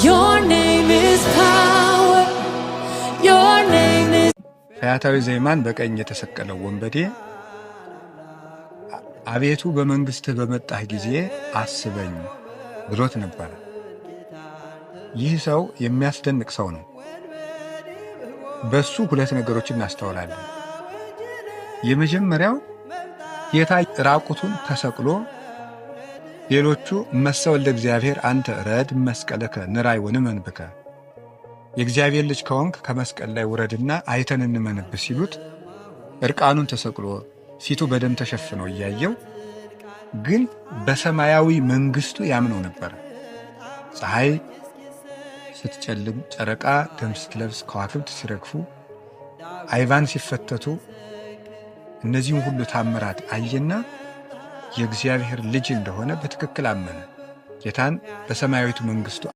Your name is power. Your name is ፈያታዊ ዘይማን በቀኝ የተሰቀለው ወንበዴ "አቤቱ፣ በመንግሥትህ በመጣህ ጊዜ አስበኝ" ብሎት ነበረ። ይህ ሰው የሚያስደንቅ ሰው ነው። በሱ ሁለት ነገሮችን እናስተውላለን። የመጀመሪያው ጌታ ራቁቱን ተሰቅሎ ሌሎቹ "እመሰ ወልደ እግዚአብሔር አንተ ዕረድ እመስቀልከ ንርአይ ወንእመን ብከ፣ የእግዚአብሔር ልጅ ከሆንክ ከመስቀል ላይ ውረድና አይተን እንመንብህ" ሲሉት እርቃኑን ተሰቅሎ ፊቱ በደም ተሸፍኖ እያየው ግን በሰማያዊ መንግስቱ ያምነው ነበረ። ፀሐይ ስትጨልም፣ ጨረቃ ደም ስትለብስ፣ ከዋክብት ሲረግፉ፣ አይባን ሲፈተቱ እነዚህም ሁሉ ታምራት አየና የእግዚአብሔር ልጅ እንደሆነ በትክክል አመነ። ጌታን በሰማያዊቱ መንግስቱ